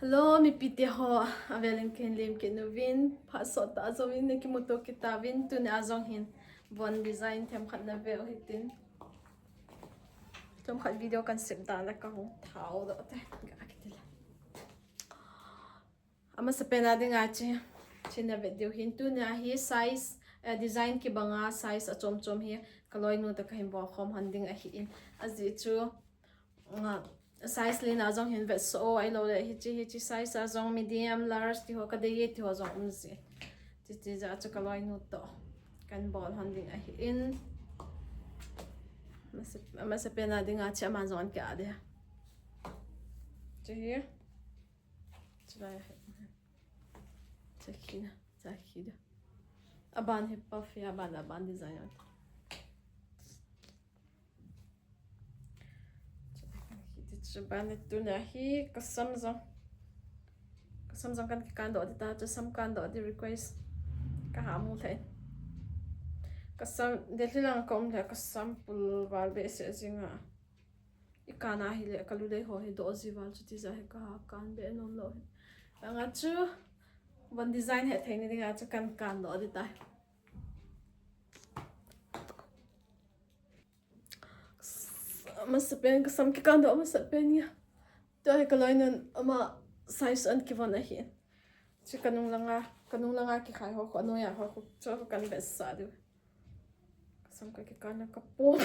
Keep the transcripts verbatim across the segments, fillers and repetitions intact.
Hello, mipite ho, avelin kahin lemkit nauvin, phat sot tah a jouvin nakimuto kit tauvin, tunia jong hin von design themkhat nave u hitin. Themkhat video kan sem dan le kahung thao doh te, ga kiti le. Amasapen a dinga chu, chu nave diu hin, tunia hi size, eh, design kibanga size achom chom hi kaloinu toh kahin bol khom hon ding ahin. Ajeh chu, nga, size len a jong hin vetsah o, ahilouleh hiche, hiche size a jong medium, large tiho kadei e tiho jong um ji. Chuti jeh a chu kaloinu toh kan bol hon ding ahin. Amasa, amasapen a dinga chu aman jong an ki-ah ding. Chu hi. Chu lai hi. Chu khi na, chu khi ding. Aban hi puff hi, aban, aban design a. Chu ban le tunia hi kasam jong. Kasam jong kan kikan doh ding ta, chu sam kan doh ding request kaha mu lheh. Kasam, Delhi lang kaum leh kasam pul val behseh jing a. I kan a hile, kalulei ho hi doh ji val chuti jeh a hi kaha kan be nom lou hi. Anga chu, von design hetthei na dinga chu kan kan doh ding tai. Amasapen, kasam kikan doh amasapen hi. Tua hi kaloinun ama size an kivon ahi. Chu kanung langa, kanung langa kikhai ho khu, anoiya ho khu, chu khu kan vetsah diu. Kasam kakikan a kapom.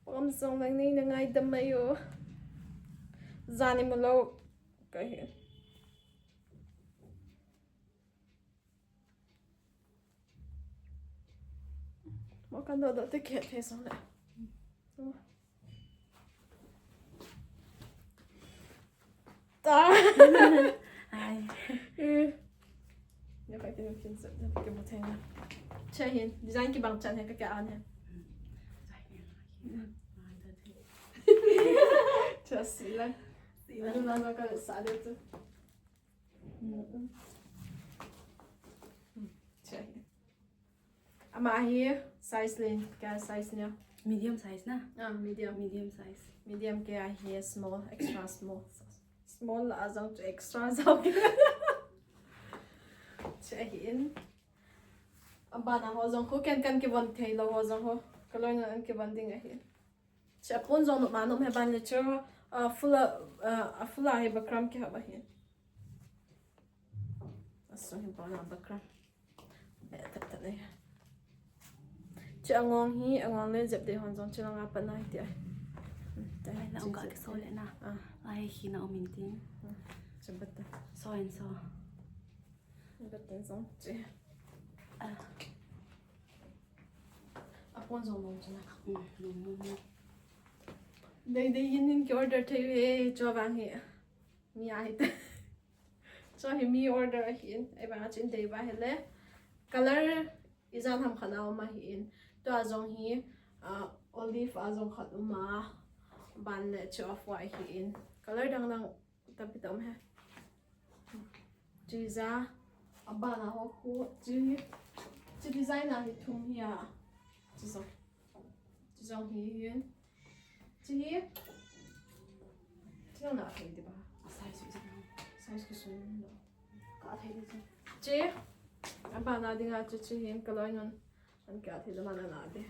Pom jong vang nei na ngaidam mai o. Jan imu lou kahi. Mo kan doh doh te kihet thei jong le. Ta. Ai. Eh. Ni ka kin kin sa, ni ka mu thei na. Che hin, design kibang chan he ka kya an he. Che si la. Si la. Anu la la ka sa de tu. Che hin. Ama hi size len, kya size nia? Medium size na? Ah, medium. Medium size. Medium kei a hi small, extra small. Small la jong chu extra jong. Che hin. Abana ho jong khu ken kan kivon thei lou ho jong ho. Kaloinu an kivon ding ahi. Chu apon jong nop ma nop he ban le chu, ah, full a, ah, a full a hi bakram kihap ahi. Asung hi pona bakram. Be tap tap le. Chu angong hi, angong le jep de hon jong chu langa pat na hi ti ai. Ai, na ong ka ke so le na. Ah. Ai, hi na om in tin. Chu bat ta. So and so. Bat ta jong chu. Ah. Apon jong nom chu na. Mm, nom nom nom. Dei dei yin yin ki order thei ve, chu vang hi. Mi ahi ta. Chu hi mi order ahin, ahivang a chu in dei va hile. Color ijat ham khat a um ahin. Tua jong hi, ah, olive a jong khat um a. Ban le chu off white ahin. Color dang dang tampi ta um he. Chu ja, abana ho khu, chu, chu design a hi thum hi a. Chu jong. Chu jong hi hin. Chu hi. Chu jong na thei di ba. Size chu jong. Size kisun lo. Ka thei di chu. Chu. Abana dinga chu chu hin kaloinun. An ka thei lo mana na di.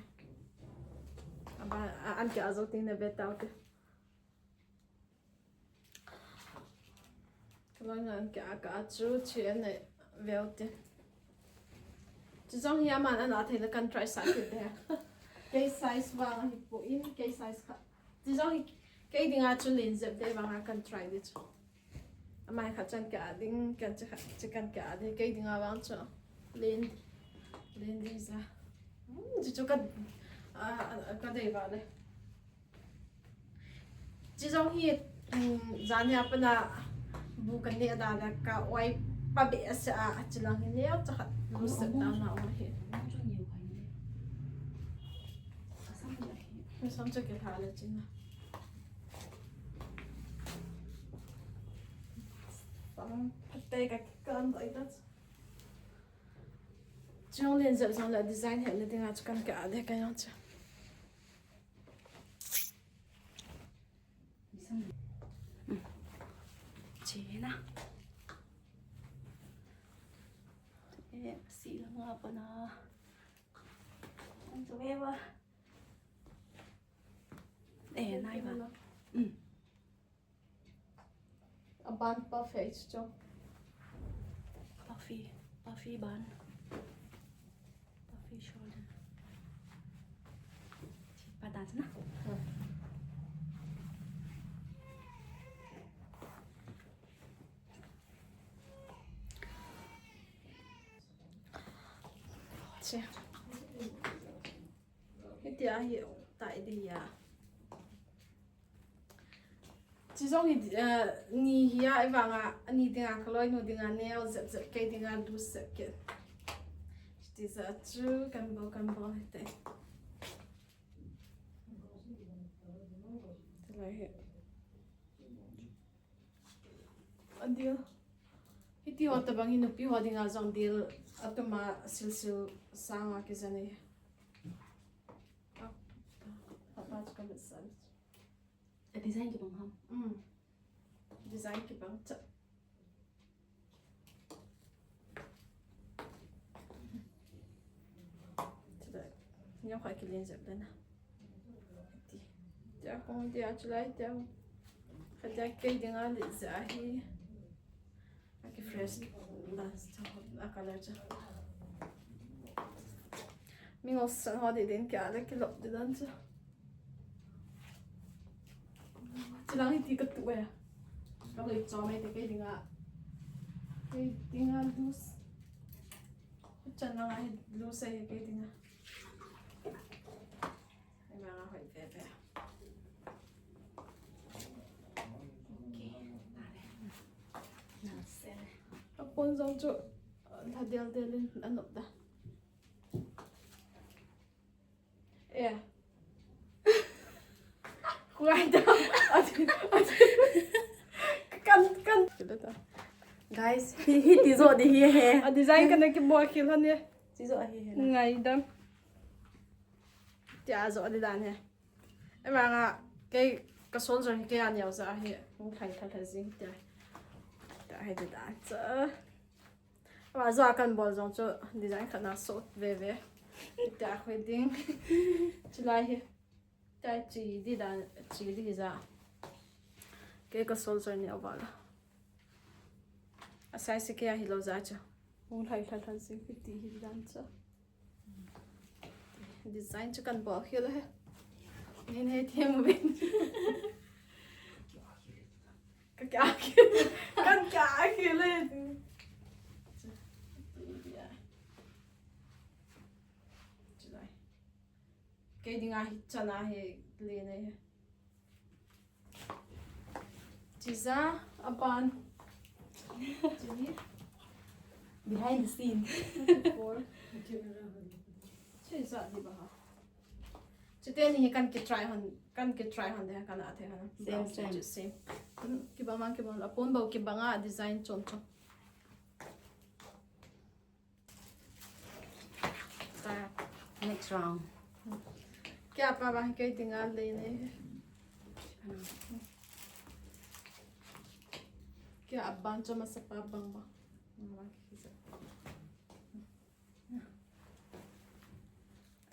Aba, a, an ka jo ting na be tau te. Kaloinun an ka, ka chu chu an ve u te. Chu jong hi aman ana thei le kan try sah kit de. Kei size vang ahi poi, kei size kha. Chu jong hi kei dinga chu len jep de vang a kan try de chu. Amai kha chan ka ding, kan chu kha, chu kan ka ding, kei dinga vang chu. Len, len di ja. Hmm, chu chu ka, a, a, ka dei va le. Chu jong hi, um, jani a pana bu kan neh dan a ka oi pa be a se a, chu lang hi neo cha khat lu se ta na oi hi. Sam cha ke tha le chin na. Pang phatai ka kan doi ta. Chu jong len jep jong le design he le ding a chu kan ka de ka jong chu. Chena. Eh, si la nga pa na. Ang tuwe ba? Eh, nai ba? Mm. Aban puff hai chu. Puffy, puffy ban. Puffy shoulder. Padan na. Che. Hitia hi tai ding ahi. Chi jong hi, eh, ni hi a, i vanga, ani dinga, ka loinu dinga, neo jep jep, kei dinga, loose jep kei. Ti ja chu, kan bol, kan bol, hite. Te lai hi. Adil. Hiti ho tabang hi nupi ho dinga jong dil, atuma silsil sanga kija nei. A, a pa chu ka mit sa. A design kibang ham? Mm. Design kibang cha. Chulai. Neo kha kilen jep lena. Ti. Tia kong tia chulai tia. Khatia kei dinga le ja hi. Aki fresh. A, a color cha. Mi ngol san ho di din kia le kilop di dan cha. Chilang hiti ka tu e. Ka loi chom e te kei dinga. Kei dinga loose. Chan langa hi loose e kei dinga. Ima nga hoi pe pe. Okay, tare. Na se. Apon jong chu, lha del del in anop da. Eh. Kuai da. Ati, ati. Kan, kan. Guys, hi, hiti jo di hi he. A design kana kibol khel han e. Chi jo hi he. Ngaidam. Tia jo di dan he. Ema nga kei ka soldier hi kei a neo ja hi. Hung khai kha kha jing tia. Tia hi di dan cha. Ama jo a kan bol jong chu design khat na sot ve ve. Tia khoi ding. Chulai hi. Tia chi di dan, chi di ja. Kei ka soldier ni aval. A size kei a hi lo ja chu. Hung khai kha kha jing hiti hi dan cha. Design chu kan bol khel e. Nin he thiam uvin. Ka kia khel. Kan kia khel e. Chulai. Kei dinga hi chana hi le nei. Chi ja, aban. Chi hi. Behind the scene. Chi ja di ba ha. Chuteni hi kan ki try hon, kan ki try hon de ha, kan a the hon. Same, blouse same. Chu same. Hmm, kibang mang kibang, apon bou kibang a design chom chom. Ta, next round. Kei a pa bang kei dinga le nei. Kei a bang chu masa pa bang bang.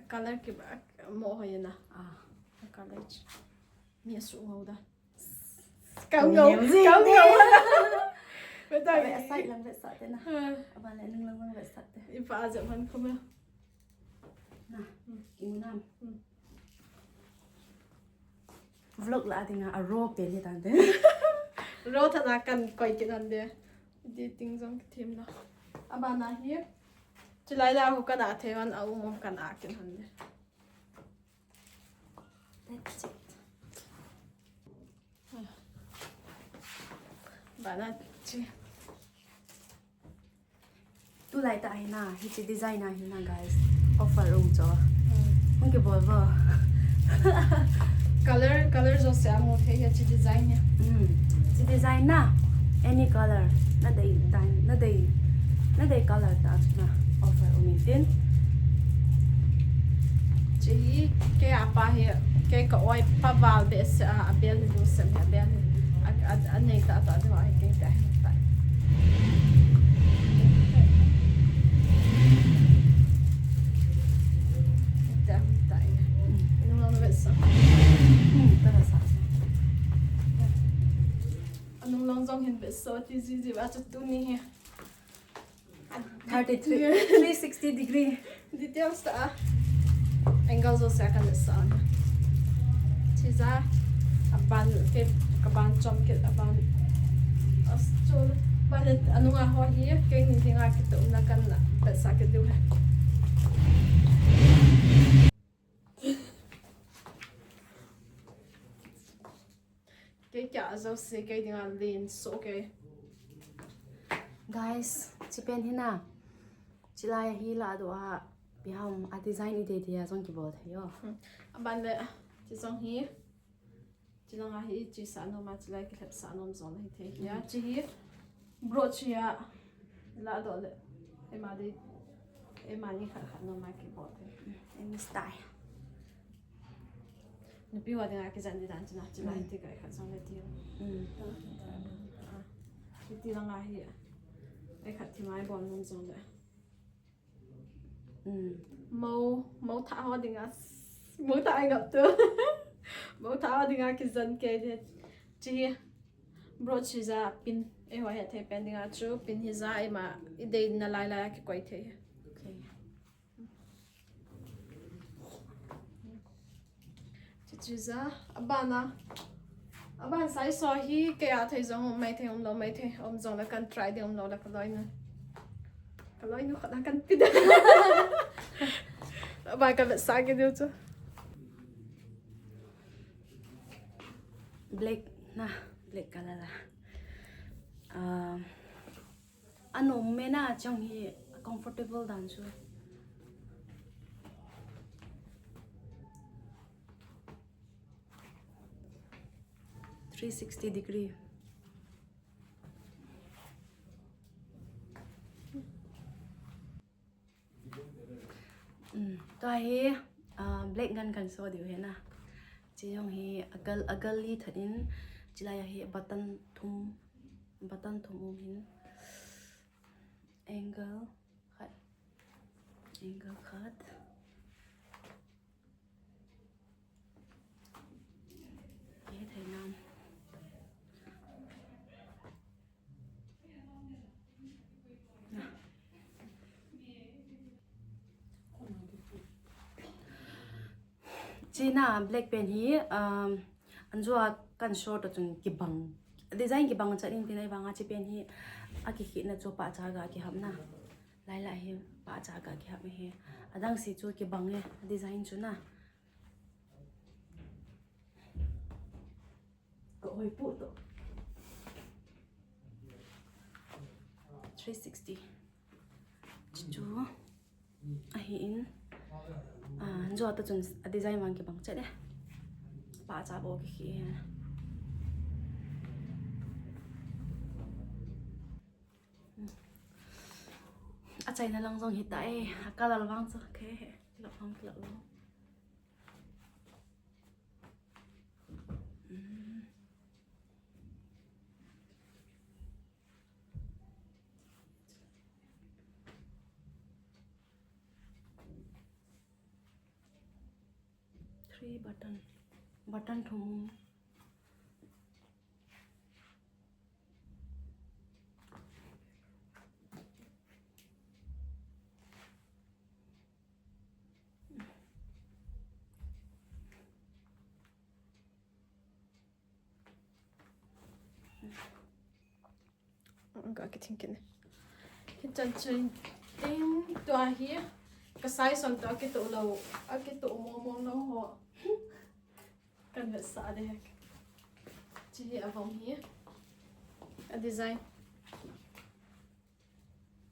Color kibang, mo ho yana. Ah. Color chu. Mi asu ngau da. Kau ngau, kau ngau. Betul. Abe, aside lang vetsah te na. Ha. Aban le nung lang lang vetsah te. Ipa aja man ko me. Na, hmm, kimu nam. Hmm. Vlog la dinga a raw pe le tan te. Raw tha na kan koi kit han de. Di ting jong kithim na. Aban a hi. Chulai la hu kan a the han a um um kan a kit han de. That's it. Bana chi. Tulai ta hi na, hiche design a hi na, guys. Offer um cho. Hmm. Hung kibol vo. Color, color jouse a mu thei hiche design hi. Hmm. Hiche design na, any color. Na dei dan, na dei, na dei color ta na offer um in tin. Hiche hi kei a pa hi Kei ka oi pa val behseh a, a bel hi lu sem hi, a bel hi. A, a, a nei ta ta ding a hi kei ta hi ta. Ta, ta hi. Nung lang behseh. Hmm, ta behseh. A nung lang jong hin behseh ti ji ji a chu tuni hi. Thirty-three, three sixty degree. Details ta. Angle jouse a kan sa. Chija, aban ke, kaban chom ke, aban. As chul, ban anunga ho hi, kei ni dinga kitumna kan la, behseh ke diu he. Kei kia a jouse kei dinga len soh kei. Guys, chi pen hi na. Chi lai hi la do a, biham a design i dei dei a jong kibol thei o. Hmm. Aban le, chi jong hi. Chi langa hi chi sa nom a, chi lai kilhep sa nom jong hi thei hi a. Hmm. Chi hi brooch hi a. La do le. Ema dei, ema ni khat khat nom a kibol thei. Ema style. Nupi ho dinga kijen di dan chu na, chu lai ti kai khat jong le ti. Mm. Ah, ti langa hi. Ai khat thi mai bol nom jong le. Mm. Mo, mo tha ho dinga, mo tha ai ngap tu. Mo tha ho dinga kijen kei di. Chi hi. Brooch hi ja pin. Eiho hethei pen dinga chu pin hi ja ema i dei na lai lai a kikoi thei. Okay. Chuchu ja, abana. Aban size ho hi kei a thei jong um mai thei, um lou mai thei, um jong le kan try ding, um lou le ka loinu. Ka loinu khat a kan pe ding. Aban ka behseh ke diu chu. Black na, black color la. Um, Anom mena chang hi comfortable dan chu. Three sixty degree. Um, tua hi, ah, black ngan kan so diu hi na. Chi jong hi a gal, a gal li that in, chi lai a hi button thum, button thum um hin. Angle khat, angle khat. Ye thei nam. Chi na black pen hi, um, anjua kan short a chun kibang. Design kibang chat in tina vanga chi pen hi akikhina chu pahcha ga kihap na. Lai lai hi pahcha ga kihap hi. Adang si chu kibang e, design chu na. Ka oi pu to. Three sixty. Chu chu. Ahi in. Ah, jo ta chun a design vang kibang chet e. Pahcha bo kikhi e. Achaina lang jong hita e. A color vang chu khe he. Kilap vang kilap vang. Three button. Button thum. Ka kithin kit ne. Kichan chin ting tua hi. Ka size on tua kito lou. A kito mo mo lou ho. Kan vetsah de. Chi hi a vong hi. A design.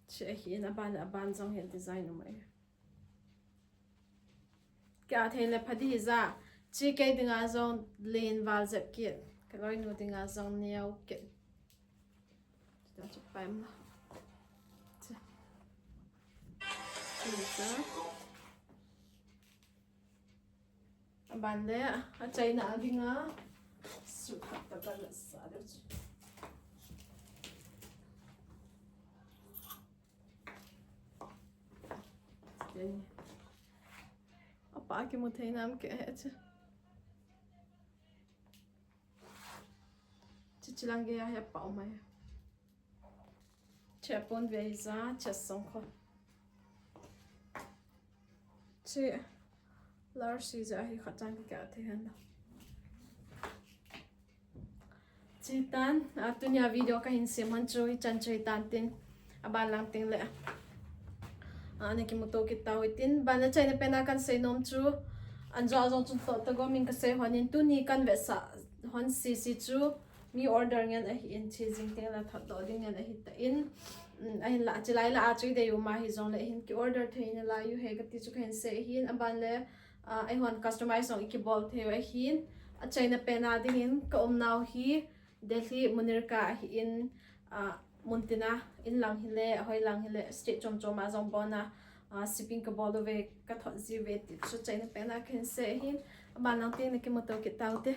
Chi hi in a ban, a ban jong hi design umai. Kei a thei le pha di hi ja. Chi kei dinga jong len val jep kit. Ka loinu dinga jong neo kit. Chi ta chu paim la. Chi. Chi ja. Ban le, achaina a dinga suit khat tah kahin sa diu chu. Apa kimu thei nam ke he chu. Chichilang ge ya he pa mai. Che pon ve za, che song kho. Che large si za hi khat chang ka thei hen. Chitan, a tunia video kahin sem hon chu hichan chu hitan tin, aban lang teng le, a, na kimuto kit tau hitin, ban le achaina pen a kahin sei nom chu, anjo a jong chun toh ta go min kasei hon in, tuni kahin vetsah hon sisi chu, mi order ngen ahi in, che jing teng le thot doh ding ngen ahi ta in, um, ahin la, chilai la a chu i dei u ma hi jong le hin ki order thei nalai u he kati chu kahin sei ahin, aban le, a, eihon customize jong i kibol thei u ahin, achaina pen a dingin ka um nau hi Delhi Munirka ahi in, a, mun tina in lang hile, ahoi lang hile, state chom chom a jong bon a, a, shipping kabol uve, kathot ji uve ti chu achaina pen a kahin sei ahin, aban lang teng na kimuto kit tau te.